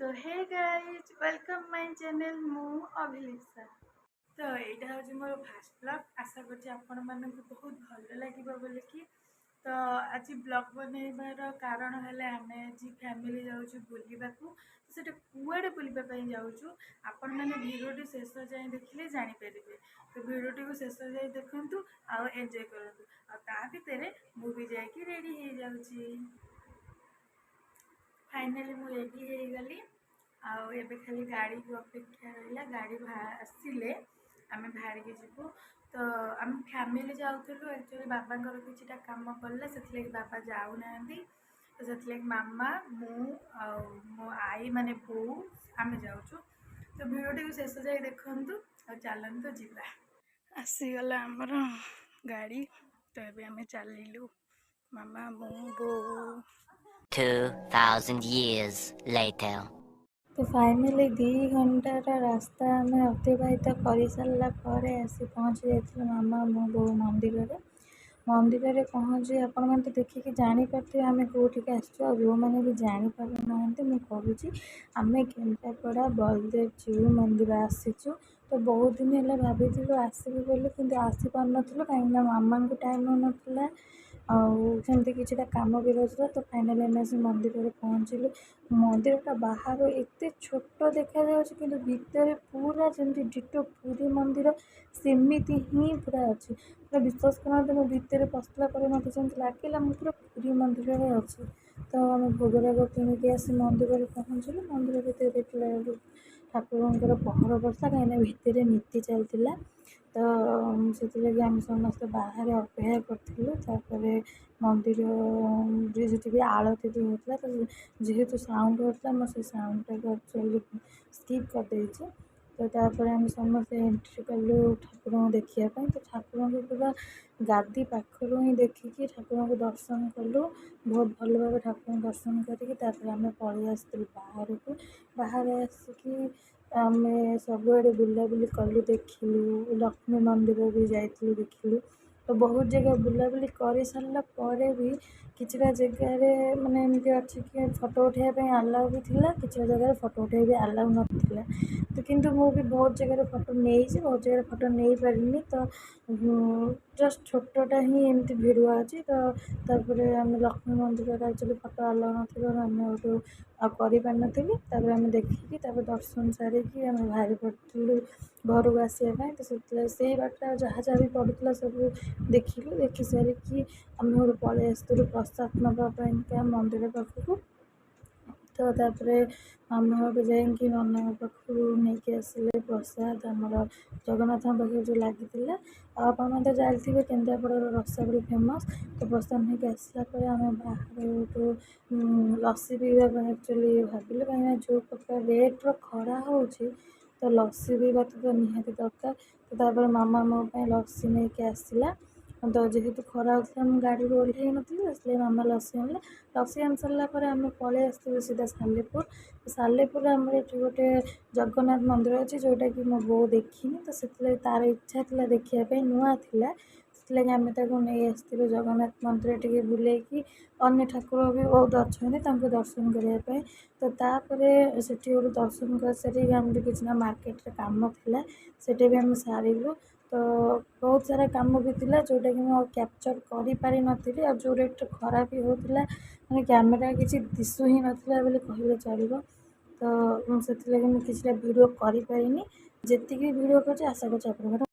ତ hey guys, welcome my channel। ମୁଁ ଅଭିଲିପ୍ସା। ତ ଏଇଟା ହେଉଛି ମୋର ଫାଷ୍ଟ ବ୍ଲଗ୍। ଆଶା କରୁଛି ଆପଣମାନଙ୍କୁ ବହୁତ ଭଲ ଲାଗିବ ବୋଲିକି। ତ ଆଜି ବ୍ଲଗ୍ ବନେଇବାର କାରଣ ହେଲା, ଆମେ ଆଜି ଫ୍ୟାମିଲି ଯାଉଛୁ ବୁଲିବାକୁ। ତ ସେଟା କୁଆଡ଼େ ବୁଲିବା ପାଇଁ ଯାଉଛୁ, ଆପଣମାନେ ଭିଡ଼ିଓଟି ଶେଷ ଯାଏଁ ଦେଖିଲେ ଜାଣିପାରିବେ। ତ ଭିଡ଼ିଓଟିକୁ ଶେଷ ଯାଏଁ ଦେଖନ୍ତୁ ଆଉ ଏନ୍ଜୟ କରନ୍ତୁ। ଆଉ ତା ଭିତରେ ମୁଁ ବି ଯାଇକି ରେଡ଼ି ହେଇଯାଉଛି। ଫାଇନାଲି ମୁଁ ରେଡ଼ି ହେଇଗଲି ଆଉ ଏବେ ଖାଲି ଗାଡ଼ିକୁ ଅପେକ୍ଷା ରହିଲା। ଗାଡ଼ି ଆସିଲେ ଆମେ ବାହାରିକି ଯିବୁ। ତ ଆମେ ଫ୍ୟାମିଲି ଯାଉଥିଲୁ। ଆକ୍ଚୁଆଲି ବାବାଙ୍କର କିଛିଟା କାମ ପଡ଼ିଲା, ସେଥିଲାଗି ବାବା ଯାଉନାହାନ୍ତି। ତ ସେଥିଲାଗି ମାମା, ମୁଁ ଆଉ ମୋ ଆଈ, ମାନେ ବୋଉ, ଆମେ ଯାଉଛୁ। ତ ଭିଡ଼ିଓଟିକୁ ଶେଷ ଯାଏ ଦେଖନ୍ତୁ ଆଉ ଚାଲନ୍ତୁ ଯିବା। ଆସିଗଲା ଆମର ଗାଡ଼ି। ତ ଏବେ ଆମେ ଚାଲିଲୁ, ମାମା, ମୁଁ, ବୋଉ। 2,000 years later. ତ ଫାଇନାଲି 2 ଘଣ୍ଟାର ରାସ୍ତା ଆମେ ଅତିବାହିତ କରିସାରିଲା ପରେ ଆସି ପହଞ୍ଚି ଯାଇଥିଲୁ ମାମା, ମୁଁ, ବୋଉ ମନ୍ଦିରରେ। ମନ୍ଦିରରେ ପହଞ୍ଚି ଆପଣମାନେ ତ ଦେଖିକି ଜାଣିପାରୁଥିବେ ଆମେ କେଉଁଠିକି ଆସିଛୁ। ଆଉ ଯେଉଁମାନେ ବି ଜାଣିପାରୁନାହାନ୍ତି, ମୁଁ କହୁଛି, ଆମେ କେନ୍ଦ୍ରାପଡ଼ା ବଳଦେବ ଜୀଉ ମନ୍ଦିର ଆସିଛୁ। ତ ବହୁତ ଦିନ ହେଲା ଭାବିଥିଲୁ ଆସିବୁ ବୋଲି, କିନ୍ତୁ ଆସିପାରୁନଥିଲୁ, କାହିଁକିନା ମାମାଙ୍କୁ ଟାଇମ୍ ହେଉନଥିଲା ଆଉ ସେମିତି କିଛିଟା କାମ ବି ରହୁଥିଲା। ତ ଫାଇନାଲି ଆମେ ଆସି ମନ୍ଦିରରେ ପହଞ୍ଚିଲୁ। ମନ୍ଦିରଟା ବାହାରୁ ଏତେ ଛୋଟ ଦେଖାଯାଉଛି, କିନ୍ତୁ ଭିତରେ ପୁରା ଯେମିତି ଡିଟୋ ପୁରୀ ମନ୍ଦିର, ସେମିତି ହିଁ ପୁରା ଅଛି। ପୁରା ବିଶ୍ୱାସ କରନ୍ତୁ, ମୁଁ ଭିତରେ ପଶିଲା ପରେ ମୋତେ ଯେମିତି ଲାଗିଲା ମୁଁ ପୁରା ପୁରୀ ମନ୍ଦିରରେ ଅଛି। ତ ଆମେ ଭୋଗରାଗ କିଣିକି ଆସି ମନ୍ଦିରରେ ପହଞ୍ଚିଲୁ। ମନ୍ଦିର ଭିତରେ ଦେଖିଲା ବେଳକୁ ଠାକୁରଙ୍କର ପହର ପଡ଼ିଥିଲା, କାହିଁକିନା ଭିତରେ ନୀତି ଚାଲିଥିଲା। ତ ସେଥିଲାଗି ଆମେ ସମସ୍ତେ ବାହାରେ ଅପେକ୍ଷା କରିଥିଲୁ। ତାପରେ ମନ୍ଦିରରେ ସେଠି ବି ଆଳତି ବି ହେଉଥିଲା। ତ ଯେହେତୁ ସାଉଣ୍ଡ ହେଉଥିଲା, ମୁଁ ସେ ସାଉଣ୍ଡଟାକୁ ଆକ୍ଚୁଆଲି ସ୍କିପ୍ କରିଦେଇଛି। ତ ତାପରେ ଆମେ ସମସ୍ତେ ଏଣ୍ଟ୍ରି କଲୁ ଠାକୁରଙ୍କୁ ଦେଖିବା ପାଇଁ। ତ ଠାକୁରଙ୍କୁ ପୁରା ଗାଦି ପାଖରୁ ହିଁ ଦେଖିକି ଠାକୁରଙ୍କୁ ଦର୍ଶନ କଲୁ। ବହୁତ ଭଲ ଭାବେ ଠାକୁରଙ୍କୁ ଦର୍ଶନ କରିକି ତାପରେ ଆମେ ପଳେଇ ଆସିଥିଲୁ ବାହାରକୁ। ବାହାରେ ଆସିକି ଆମେ ସବୁଆଡ଼େ ବୁଲାବୁଲି କଲୁ, ଦେଖିଲୁ। ଲକ୍ଷ୍ମୀ ମନ୍ଦିର ବି ଯାଇଥିଲୁ, ଦେଖିଲୁ। ତ ବହୁତ ଜାଗା ବୁଲାବୁଲି କରିସାରିଲା ପରେ ବି କିଛିଟା ଜାଗାରେ ମାନେ ଏମିତି ଅଛି କି ଫଟୋ ଉଠାଇବା ପାଇଁ ଆଲାଉ ବି ଥିଲା, କିଛିଟା ଜାଗାରେ ଫଟୋ ଉଠାଇବା ବି ଆଲାଉ ନଥିଲା। ତ କିନ୍ତୁ ମୁଁ ବି ବହୁତ ଜାଗାରେ ଫଟୋ ନେଇଛି, ବହୁତ ଜାଗାରେ ଫଟୋ ନେଇପାରିନି। ତ ଜଷ୍ଟ ଛୋଟଟା ହିଁ ଏମିତି ଭିଡ଼ିଓ ଅଛି। ତ ତାପରେ ଆମେ ଲକ୍ଷ୍ମୀ ମନ୍ଦିରରେ ଆକ୍ଚୁଆଲି ଫଟୋ ଆଲାଉ ନଥିବାରୁ ଆମେ ଗୋଟେ ଆଉ କରିପାରିନଥିଲୁ। ତାପରେ ଆମେ ଦେଖିକି, ତାପରେ ଦର୍ଶନ ସାରିକି ଆମେ ବାହାରି ପଡ଼ିଥିଲୁ ଘରକୁ ଆସିବା ପାଇଁ। ତ ସେଥିଲାଗି ସେଇ ବାଟରେ ଆଉ ଯାହା ଯାହା ବି ପଡ଼ୁଥିଲା ସବୁ ଦେଖିଲୁ। ଦେଖି ସାରିକି ଆମେ ଗୋଟେ ପଳେଇ ଆସିଥିଲୁ ପ୍ରସାଦ ନେବା ପାଇଁକା ମନ୍ଦିର ପାଖକୁ। ତ ତାପରେ ମାମା ଘରକୁ ଯାଇକି ନନାଙ୍କ ପାଖରୁ ନେଇକି ଆସିଲେ ପ୍ରସାଦ, ଆମର ଜଗନ୍ନାଥଙ୍କ ପାଖରେ ଯେଉଁ ଲାଗିଥିଲା। ଆଉ ଆପଣମାନେ ତ ଜାଣିଥିବେ, କେନ୍ଦ୍ରାପଡ଼ାର ରସାବଳି ଫେମସ୍। ତ ପ୍ରସାଦ ନେଇକି ଆସିଲା ପରେ ଆମେ ବାହାରେ ଗୋଟେ ଲସି ପିଇବା ପାଇଁ ଆକ୍ଚୁଆଲି ଭାବିଲୁ, କାହିଁକିନା ଯେଉଁ ପ୍ରକାର ରେଟ୍ର ଖରା ହେଉଛି, ତ ଲସି ପିଇବା ତ ନିହାତି ଦରକାର। ତ ତାପରେ ମାମା ମୋ ପାଇଁ ଲସି ନେଇକି ଆସିଲା। ତ ଯେହେତୁ ଖରା ହେଉଥିଲା, ମୁଁ ଗାଡ଼ିରୁ ଓହ୍ଲେଇ ନଥିଲି, ସେଥିଲାଗି ମାମା ଲସି ଆଣିଲା। ଲସି ଆଣି ସାରିଲା ପରେ ଆମେ ପଳେଇ ଆସିଥିଲୁ ସିଧା ସାଲେପୁର। ସାଲେପୁରରେ ଆମର ଏଠି ଗୋଟେ ଜଗନ୍ନାଥ ମନ୍ଦିର ଅଛି, ଯେଉଁଟାକି ମୋ ବୋଉ ଦେଖିନି। ତ ସେଥିଲାଗି ତା'ର ଇଚ୍ଛା ଥିଲା ଦେଖିବା ପାଇଁ, ନୂଆ ଥିଲା, ସେଥିଲାଗି ଆମେ ତାକୁ ନେଇ ଆସିଥିଲୁ ଜଗନ୍ନାଥ ମନ୍ଦିର ଟିକେ ବୁଲେଇକି, ଅନ୍ୟ ଠାକୁର ବି ବହୁତ ଅଛନ୍ତି, ତାଙ୍କୁ ଦର୍ଶନ କରିବା ପାଇଁ। ତ ତାପରେ ସେଠି ଗୋଟେ ଦର୍ଶନ କରିସାରିକି ଆମର କିଛି ନା ମାର୍କେଟରେ କାମ ଥିଲା, ସେଠି ବି ଆମେ ସାରିଲୁ। ତ ବହୁତ ସାରା କାମ ବି ଥିଲା, ଯେଉଁଟାକି ମୁଁ ଆଉ କ୍ୟାପଚର୍ କରିପାରିନଥିଲି। ଆଉ ଯେଉଁ ରେଟ୍ରେ ଖରା ବି ହେଉଥିଲା, ମାନେ କ୍ୟାମେରା କିଛି ଦିଶୁ ହିଁ ନଥିଲା ବୋଲି କହିଲେ ଚଳିବ। ତ ମୁଁ ସେଥିଲାଗି ମୁଁ କିଛିଟା ଭିଡ଼ିଓ କରିପାରିନି। ଯେତିକି ଭିଡ଼ିଓ କରିଛି, ଆଶା କରୁଛି ଆପଣଙ୍କର